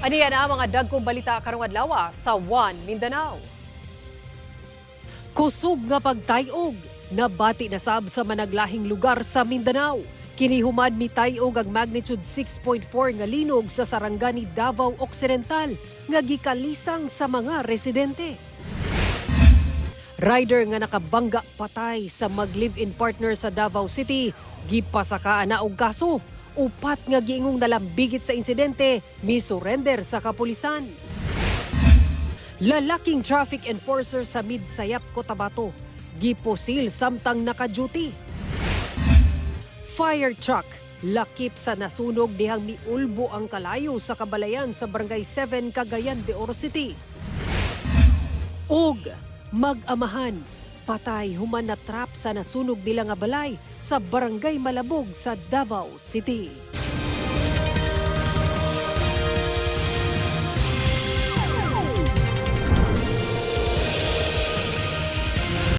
Aniya na ang mga dagkong balita karong adlaw sa One Mindanao. Kusog nga pagtayog, nabati na sab sa managlahing lugar sa Mindanao. Kini human mitayog ang magnitude 6.4 nga linog sa Sarangani, Davao Occidental nga gikalisang sa mga residente. Rider nga nakabangga patay sa mag-live-in partner sa Davao City, gipasakaan na og kaso. Upat nga giingong nalambigit sa insidente, mi-surrender sa kapulisan. Lalaking traffic enforcer sa Midsayap, Cotabato, gipusil samtang naka-duty. Fire truck lakip sa nasunog dihang miulbo ang kalayo sa kabalayan sa Barangay 7, Cagayan de Oro City. Og mag-amahan patay human na trap sa nasunog nila nga balay sa Barangay Malabog sa Davao City.